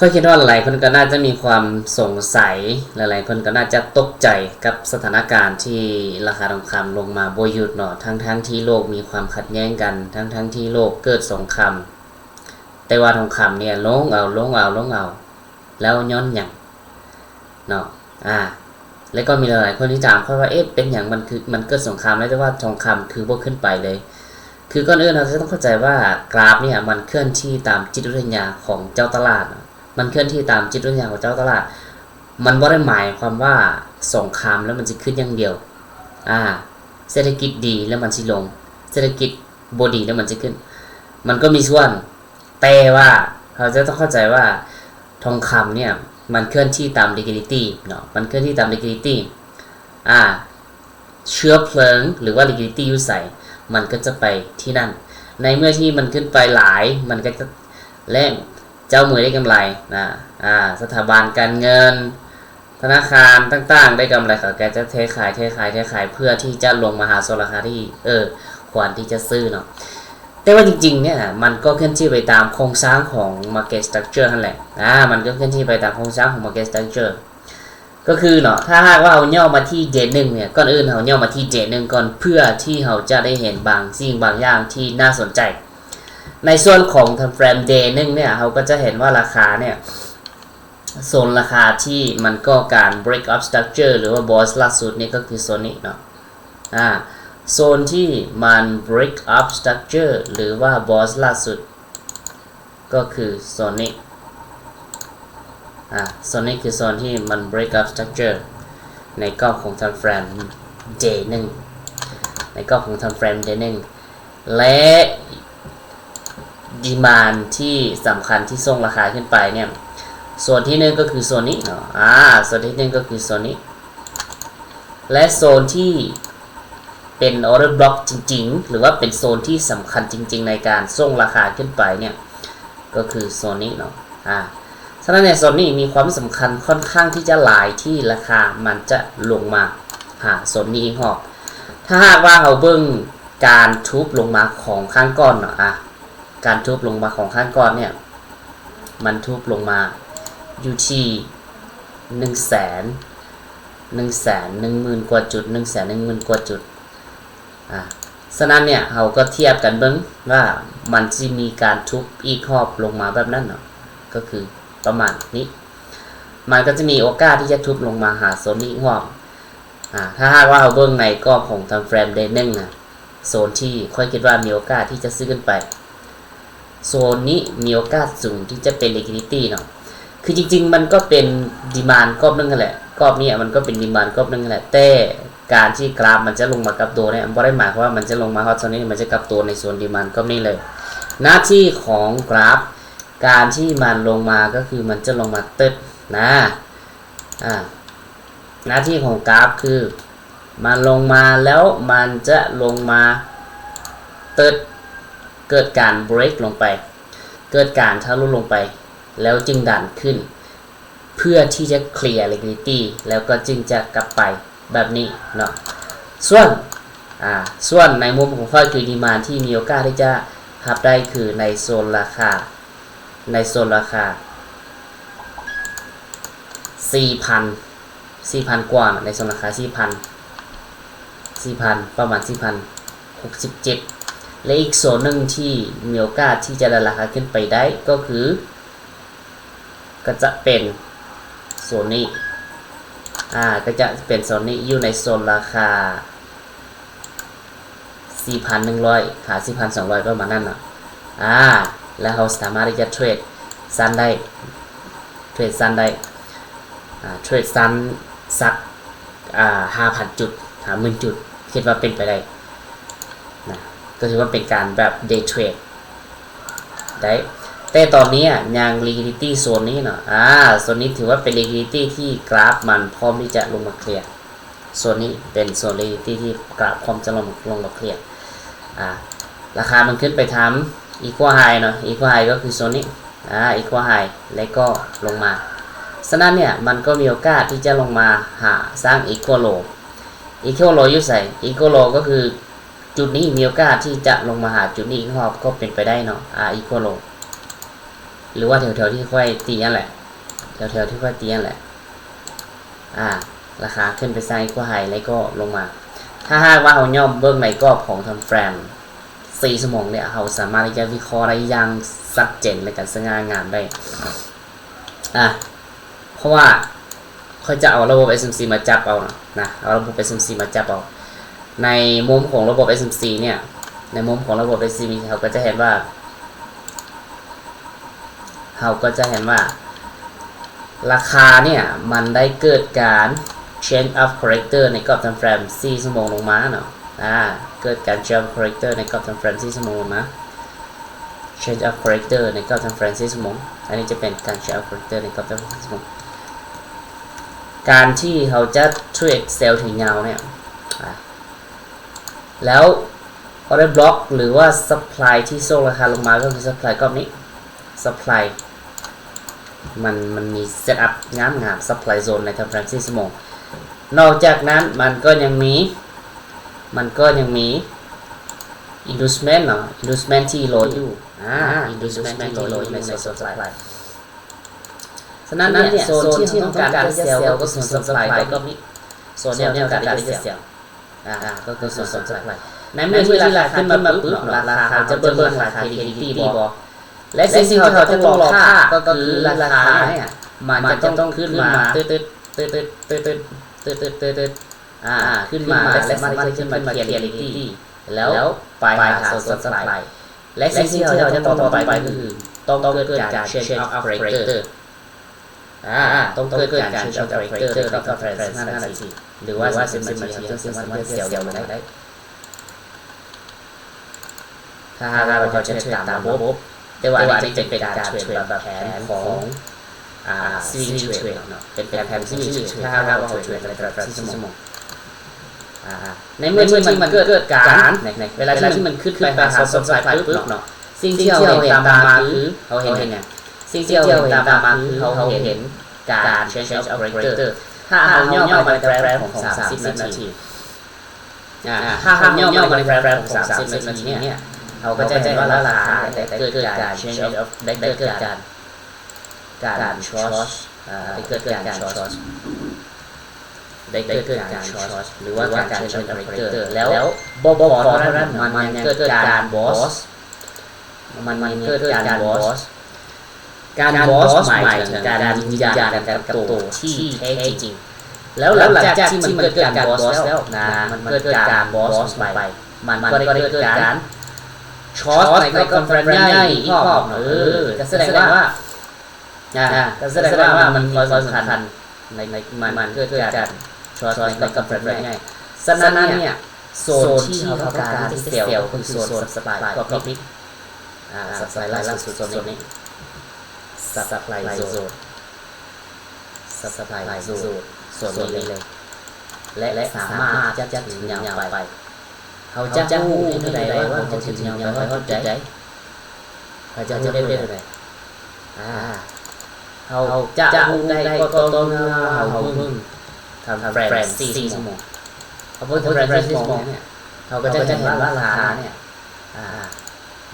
ຂ້ອຍຄິດວ່າຫຼາຍໆຄົນກໍໜ້າຈະມີຄວາມສົງໄສ, ຫຼາຍໆຄົນກໍໜ້າຈະຕົກໃຈກັບສະຖານະການທີ່ລາຄາທອງຄຳລົງມາບໍ່ຢຸດເນາະ, ທັງໆທີ່ໂລກມີຄວາມຂັດແຍ່ງກັນ, ທັງໆທີ່ໂລກເກີດສົງຄາມ, ແຕ່ວ່າທອງຄຳນີ້ລົງເອົາ, ລົງເອົາ, ລົງເອົາ, ແລ້ວຍ້ອນຫຍັງເນາະ? ອາ ແລ້ວກໍມີຫຼາຍໆຄົນທີ່ຖາມຂ້ອຍວ່າ ເອະ ເປັນຫຍັງມັນຄື ມັນເກີດສົງຄາມແລ້ວ ແຕ່ວ່າທອງຄຳຄືບໍ່ຂຶ້ນໄປເລີຍ? ຄືກ່ອນອື່ນເຮົາຈະຕ້ອງເຂົ້າໃຈວ່າກຣາຟນີ້ມັນເຄື່ອນທີ່ຕາມຈິດວິທະຍາຂອງເຈົ້າຕະຫຼາດ, ມັນເຄື່ອນທີ່ຕາມຈິດວິທະຍາຂອງເຈົ້າຕະຫຼາດ. ມັນບໍ່ໄດ້ໝາຍຄວາມວ່າສົງຄາມແລ້ວມັນຊິຂຶ້ນຢ່າງດຽວ. ອາ ເສດຖະກິດດີແລ້ວມັນຊິລົງ, ເສດຖະກິດບໍ່ດີແລ້ວມັນຊິຂຶ້ນ, ມັນກໍມີສ່ວນ. ແຕ່ວ່າເຮົາຈະຕ້ອງເຂົ້າໃຈວ່າທອງຄຳນີ້ມັນເຄື່ອນທີ່ຕາມ liquidity ເນາະ, ມັນເຄື່ອນທີ່ຕາມ liquidity. ອາ ເຊື້ອເພີງ ຫຼືວ່າ liquidity ຢູ່ໃສ ມັນກໍຈະໄປທີ່ນັ້ນ. ໃນເມື່ອທີ່ມັນຂຶ້ນໄປຫຼາຍ ມັນກໍຈະ ແລະ ເຈົ້າມືໄດ້ກຳໄລນະ, ອາ ສະຖາບັນການເງິນ ທະນາຄານຕ່າງໆໄດ້ກຳໄລ, ເຂົາກໍຈະເທຂາຍ ເທຂາຍ ເທຂາຍ ເພື່ອທີ່ຈະລົງມາຫາໂຊນລາຄາທີ່ ເອີ ຄວນທີ່ຈະຊື້ເນາະ. ແຕ່ວ່າຈິງໆເນຍ ມັນກໍເຄື່ອນທີ່ໄປຕາມໂຄງສ້າງຂອງ market structure ຫັ້ນແຫຼະ. ອາ ມັນກໍເຄື່ອນທີ່ໄປຕາມໂຄງສ້າງຂອງ market structure. ກໍຄືເນາະ ຖ້າຫາກວ່າເຮົາຫຍໍ້ມາທີ່ day ໜຶ່ງເນຍ, ກ່ອນອື່ນເຮົາຫຍໍ້ມາທີ່ day ໜຶ່ງກ່ອນ ເພື່ອທີ່ເຮົາຈະໄດ້ເຫັນບາງສິ່ງບາງຢ່າງທີ່ໜ້າສົນໃຈ. ໃນສ່ວນຂອງ time frame day ໜຶ່ງເນຍ ເຮົາກໍຈະເຫັນວ່າລາຄາເນຍ ໂຊນລາຄາທີ່ມັນກໍ່ການ break up structure ຫຼືວ່າ bounce ລ່າສຸດນີ້ກໍຄືໂຊນນີ້ເນາະ. ອາ ໂຊນທີ່ມັນ break up structure ຫຼືວ່າ bounce ລ່າສຸດ ກໍຄືໂຊນນີ້. ອາ ໂຊນນີ້ຄືໂຊນທີ່ມັນ break up structure ໃນກອບຂອງ time frame day ໜຶ່ງ, ໃນກອບຂອງ time frame day ໜຶ່ງ ແລະ demand ທີ່ສຳຄັນທີ່ສົ່ງລາຄາຂຶ້ນໄປເນຍ ໂຊນທີໜຶ່ງກໍຄືໂຊນນີ້ເນາະ. ອາ ໂຊນທີໜຶ່ງກໍຄືໂຊນນີ້ ແລະ ໂຊນທີ່ເປັນ order block ຈິງໆ ຫຼືວ່າເປັນໂຊນທີ່ສຳຄັນຈິງໆ ໃນການສົ່ງລາຄາຂຶ້ນໄປເນຍ ກໍຄືໂຊນນີ້ເນາະ. ອາ ສະນັ້ນເນຍ ໂຊນນີ້ມີຄວາມສຳຄັນຂ້ອນຂ້າງທີ່ຈະຫຼາຍທີ່ລາຄາມັນຈະລົງມາຫາໂຊນນີ້ອີກຮອບ. ຖ້າຫາກວ່າເຮົາເບິ່ງການທຸບລົງມາຂອງຄັ້ງກ່ອນເນາະ, ອາ ການທຸບລົງມາຂອງຄັ້ງກ່ອນເນຍ ມັນທຸບລົງມາຢູ່ທີ່ໜຶ່ງແສນ ໜຶ່ງແສນໜຶ່ງໝື່ນກວ່າຈຸດ, ໜຶ່ງແສນໜຶ່ງໝື່ນກວ່າຈຸດ. ອາ ສະນັ້ນເນຍ ເຮົາກໍທຽບກັນເບິ່ງວ່າມັນຊິມີການທຸບອີກຮອບລົງມາແບບນັ້ນເນາະ, ກໍຄືປະມານນີ້ ມັນກໍຈະມີໂອກາດທີ່ຈະທຸບລົງມາຫາໂຊນນີ້ອີກຮອບ. ອາ ຖ້າຫາກວ່າເຮົາເບິ່ງໃນກອບຂອງ time frame day ໜຶ່ງນະ ໂຊນທີ່ຂ້ອຍຄິດວ່າມີໂອກາດທີ່ຈະຊື້ຂຶ້ນໄປ ໂຊນນີ້ມີໂອກາດສູງທີ່ຈະເປັນ liquidity ເນາະ. ຄືຈິງໆມັນກໍເປັນ demand ກອບໜຶ່ງຫັ້ນແຫຼະ, ກອບນີ້ມັນກໍເປັນ demand ກອບໜຶ່ງຫັ້ນແຫຼະ, ແຕ່ການທີ່ກຣາຟມັນຈະລົງມາກັບໂຕເນຍ ບໍ່ໄດ້ໝາຍຄວາມວ່າມັນຈະລົງມາຮອດໂຊນນີ້ ມັນຈະກັບໂຕໃນໂຊນ demand ກອບນີ້ເລີຍ. ໜ້າທີ່ຂອງກຣາຟ ການທີ່ມັນລົງມາກໍຄືມັນຈະລົງມາເຕີດນະ. ອາ ໜ້າທີ່ຂອງກຣາຟຄືມັນລົງມາແລ້ວມັນຈະລົງມາເຕີດ, ເກີດການ break ລົງໄປ, ເກີດການທະລຸລົງໄປ ແລ້ວຈຶ່ງດັນຂຶ້ນ ເພື່ອທີ່ຈະ clear liquidity ແລ້ວກໍຈຶ່ງຈະກັບໄປແບບນີ້ເນາະ. ສ່ວນ ອາ ສ່ວນໃນມຸມຂອງຂ້ອຍຄື demand ທີ່ມີໂອກາດທີ່ຈະຮັບໄດ້ຄືໃນໂຊນລາຄາ ໃນໂຊນລາຄາສີ່ພັນ ສີ່ພັນກວ່າເນາະ, ໃນໂຊນລາຄາສີ່ພັນ ສີ່ພັນ ປະມານສີ່ພັນຫົກສິບເຈັດ ແລະ ອີກໂຊນໜຶ່ງທີ່ມີໂອກາດທີ່ຈະໄດ້ລາຄາຂຶ້ນໄປໄດ້ກໍຄື ກໍຈະເປັນໂຊນນີ້ ອາ ກໍຈະເປັນໂຊນນີ້ ຢູ່ໃນໂຊນລາຄາ ສີ່ພັນໜຶ່ງຮ້ອຍ ຫາ ສີ່ພັນສອງຮ້ອຍ ປະມານນັ້ນເນາະ. ອາ ແລ້ວເຮົາສາມາດທີ່ຈະເທຣດສັ້ນໄດ້ ເທຣດສັ້ນໄດ້ ອາ ເທຣດສັ້ນສັກ ອາ ຫ້າພັນຈຸດ ຫ້າໝື່ນຈຸດ ຄິດວ່າເປັນໄປໄດ້ນະ, ກໍຖືວ່າເປັນການແບບ day trade ໄດ້. ແຕ່ຕອນນີ້ຍັງ liquidity ໂຊນນີ້ເນາະ, ອາ ໂຊນນີ້ຖືວ່າເປັນ liquidity ທີ່ກຣາຟມັນພ້ອມທີ່ຈະລົງມາເຄລຍ. ໂຊນນີ້ເປັນໂຊນ liquidity ທີ່ກຣາຟພ້ອມຈະລົງ ລົງມາເຄລຍ. ອາ ລາຄາມັນຂຶ້ນໄປທຳ equal high ເນາະ, equal high ກໍຄືໂຊນນີ້ ອາ equal high ແລ້ວກໍລົງມາ. ສະນັ້ນເນຍ ມັນກໍມີໂອກາດທີ່ຈະລົງມາຫາສ້າງ equal low. equal low ຢູ່ໃສ? equal low ກໍຄືຈຸດນີ້ ມີໂອກາດທີ່ຈະລົງມາຫາຈຸດນີ້ອີກຮອບກໍເປັນໄປໄດ້ເນາະ, ອາ equal low. ຫຼືວ່າແຖວໆທີ່ຂ້ອຍຕີຫັ້ນແຫຼະ ແຖວໆທີ່ຂ້ອຍຕີຫັ້ນແຫຼະ ອາ ລາຄາຂຶ້ນໄປສ້າງ equal high ແລ້ວກໍລົງມາ. ຖ້າຫາກວ່າເຮົາຍ້ອມເບິ່ງໃນກອບຂອງ time frame ສີ່ຊົ່ວໂມງເນຍ ເຮົາສາມາດທີ່ຈະວິເຄາະໄດ້ຢ່າງຊັດເຈນ ແລະ ກະສະຫງ່າງາມໄດ້ ອາ ເພາະວ່າຂ້ອຍຈະເອົາລະບົບ SMC ມາຈັບເອົານະ ເອົາລະບົບ SMC ມາຈັບເອົາ. ໃນມຸມຂອງລະບົບ SMC ເນຍ ໃນມຸມຂອງລະບົບ SMC ເຮົາກໍຈະເຫັນວ່າ ເຮົາກໍຈະເຫັນວ່າ ລາຄາເນຍ ມັນໄດ້ເກີດການ change of character ໃນກອບ time frame ສີ່ຊົ່ວໂມງລົງມາເນາະ ອາ ເກີດການ change of character ໃນກອບ time frame ສີ່ຊົ່ວໂມງລົງມາ change of character ໃນກອບ time frame ສີ່ຊົ່ວໂມງ. ອັນນີ້ຈະເປັນການ change of character ໃນກອບ time frame ສີ່ຊົ່ວໂມງ. ການທີ່ເຮົາຈະ trade sell ຖືຍາວເນຍ ອາ ແລ້ວ order block ຫຼືວ່າ supply ທີ່ສົ່ງລາຄາລົງມາ ກໍຄື supply ກອບນີ້ supply ມັນ ມັນມີ set up ງາມໆ supply zone ໃນ time frame ສີ່ຊົ່ວໂມງ. ນອກຈາກນັ້ນມັນກໍຍັງມີ ມັນກໍຍັງມີ inducement ເນາະ inducement ທີ່ລໍຢູ່ ອາ inducement ທີ່ລໍຢູ່ໃນໂຊນ supply. ສະນັ້ນເນຍ ໂຊນທີ່ເຮົາຕ້ອງການຈະ sell ກໍຄື supply ກໍມີ ໂຊນທີ່ເຮົາຕ້ອງການຈະ sell ອາ ກໍຄືໂຊນ supply. ໃນເມື່ອທີ່ລາຄາຂຶ້ນມາປຶບເນາະ ລາຄາເຮົາຈະເບິ່ງລາຄາ candlestick ບໍ່ ແລະ ສິ່ງທີ່ເຮົາຈະຕ້ອງລໍຖ້າກໍຄືລາຄາເນຍ ມັນຈະຕ້ອງຂຶ້ນມາຕຶດໆ ຕຶດໆ ຕຶດໆ ຕຶດໆ ຕຶດໆ ອາ ຂຶ້ນມາ ແລະ ສາມາດທີ່ຈະຂຶ້ນມາ candlestick ແລ້ວໄປຫາໂຊນ supply. ແລະ ສິ່ງທີ່ເຮົາຈະຕ້ອງຕໍ່ໄປກໍຄື ຕ້ອງເກີດການ change of character ອາ ຕ້ອງເກີດການ change of character ໃນກອບ time frame ຫ້ານາທີ ຫຼືວ່າ ສາມສິບນາທີ ເຮົາຈຶ່ງສາມາດ sell ລົງມາໄດ້ ຖ້າຫາກວ່າເຮົາເທຣດຕາມລະບົບ. ແຕ່ວ່າອັນນີ້ຈະເປັນການເທຣດແບບແຜນຂອງ ອ່າ swing trade ເນາະ ເປັນແຜນ swing trade ຖ້າຫາກວ່າເຮົາເທຣດໃນຕະຫຼາດສີ່ຊົ່ວໂມງ. ອາ ໃນເມື່ອທີ່ມັນເກີດການ ເວລາທີ່ມັນຂຶ້ນໄປຫາ supply ປຶບເນາະ ສິ່ງທີ່ເຮົາເຫັນຕາມມາຄື ເຮົາເຫັນຫຍັງ? ສິ່ງທີ່ເຮົາເຫັນຕາມມາຄືເຮົາເຫັນການ change of character. ຖ້າເຮົາຍ້ອນມາໃນ time frame ຂອງສາມສິບນາທີ ອາ ຖ້າເຮົາຍ້ອນມາໃນ time frame ຂອງສາມສິບນາທີເນຍ ເຮົາກໍຈະເຫັນວ່າລາຄາໄດ້ເກີດການ change of ໄດ້ເກີດການ ການ short ອາ ໄດ້ເກີດການ short ໄດ້ເກີດການ short ຫຼືວ່າການ change of character ແລ້ວບໍ່ພໍເທົ່ານັ້ນ ມັນຍັງເກີດການ boss ມັນຍັງເກີດການ boss ການ boss ໝາຍເຖິງການຢືນຢັນກັນກັບໂຕທີ່ແທ້ຈິງ ແລ້ວຫຼັງຈາກທີ່ມັນເກີດການ boss ແລ້ວນະ ມັນເກີດການ boss ໄປ ມັນກໍໄດ້ເກີດການ short ໃນກອບ time frame ໃຫຍ່ອີກຮອບ ເອີ ກໍສະແດງວ່າ ອ່າ ກໍສະແດງວ່າມັນມີຄວາມສຳຄັນໃນ ໃນ ມັນເກີດການ short ໃນກອບ time frame ໃຫຍ່. ສະນັ້ນເນຍ ໂຊນທີ່ເຮົາຕ້ອງການທີ່ sell ກໍຄືໂຊນ supply ກອບນີ້ ອ່າ supply ລ່າງສຸດໂຊນນີ້ supply zone supply zone ໂຊນນີ້ເລີຍ ແລະ ສາມາດຈະຖືຍາວໄປ. ເຮົາຈະຮູ້ໄດ້ເທົ່າໃດວ່າເຮົາຈະຖືຍາວໄປຮອດຈຸດໃດ? ເຮົາຈະຮູ້ໄດ້ເທົ່າໃດ? ອ່າ ເຮົາຈະຮູ້ໄດ້ກໍຕໍ່ເມື່ອເຮົາເບິ່ງ time frame ສີ່ຊົ່ວໂມງ. ເຮົາເບິ່ງ time frame ສີ່ຊົ່ວໂມງເນຍ ເຮົາກໍຈະເຫັນວ່າລາຄາເນຍ ອ່າ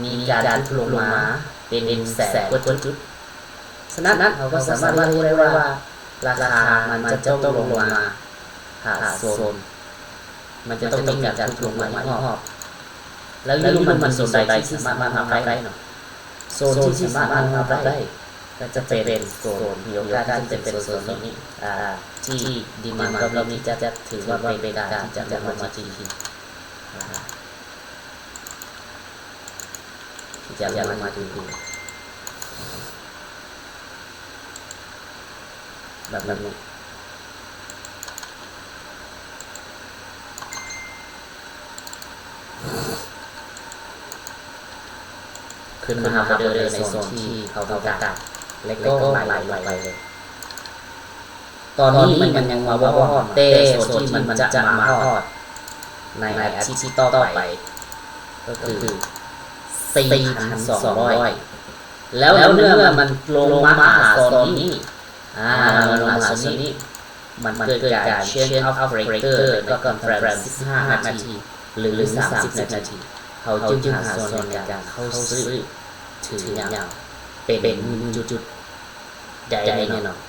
ມີການຫຼຸດລົງມາເປັນແສນກວ່າຈຸດ. ສະນັ້ນ ເຮົາກໍສາມາດເຮັດໄດ້ວ່າ ລາຄາມັນຈະຕ້ອງລົງມາຫາໂຊນ ມັນຈະຕ້ອງມີການຫຼຸດລົງມາອີກຮອບ. ແລ້ວຢູ່ມັນມີໂຊນໃດທີ່ສາມາດຮັບໄດ້ເນາະ? ໂຊນທີ່ສາມາດຮັບໄດ້ ກໍຈະເປັນໂຊນ ມີໂອກາດທີ່ຈະເປັນໂຊນນີ້ ອ່າ ທີ່ demand ກໍມີທີ່ຈະຖືວ່າເປັນການທີ່ຈະລົງມາທີ່ ອ່າ ທີ່ຈະລົງມາຖືກ ແບບນັ້ນເນາະ ຂຶ້ນມາຫາ order ໃນໂຊນທີ່ເຮົາຕ້ອງການ ແລ້ວກໍໄຫຼລົງໄປເລີຍ. ຕອນນີ້ມັນຍັງມາບໍ່ຮອດ ແຕ່ໂຊນທີ່ມັນຈະມາຮອດໃນອາທິດຕໍ່ໄປ ກໍຄື ສີ່ພັນສອງຮ້ອຍ ແລ້ວເມື່ອມັນລົງມາຫາໂຊນນີ້ ອ່າ ມັນລົງມາຫາໂຊນນີ້ ມັນເກີດການ change of character ໃນກອບ time frame ສິບຫ້ານາທີ ຫຼື ສາມສິບນາທີ ເຮົາຈຶ່ງຫາໂຊນໃນການເຂົ້າຊື້ຖືຍາວ. ເປັນຈຸດໆໃດແດ່ເນາະ?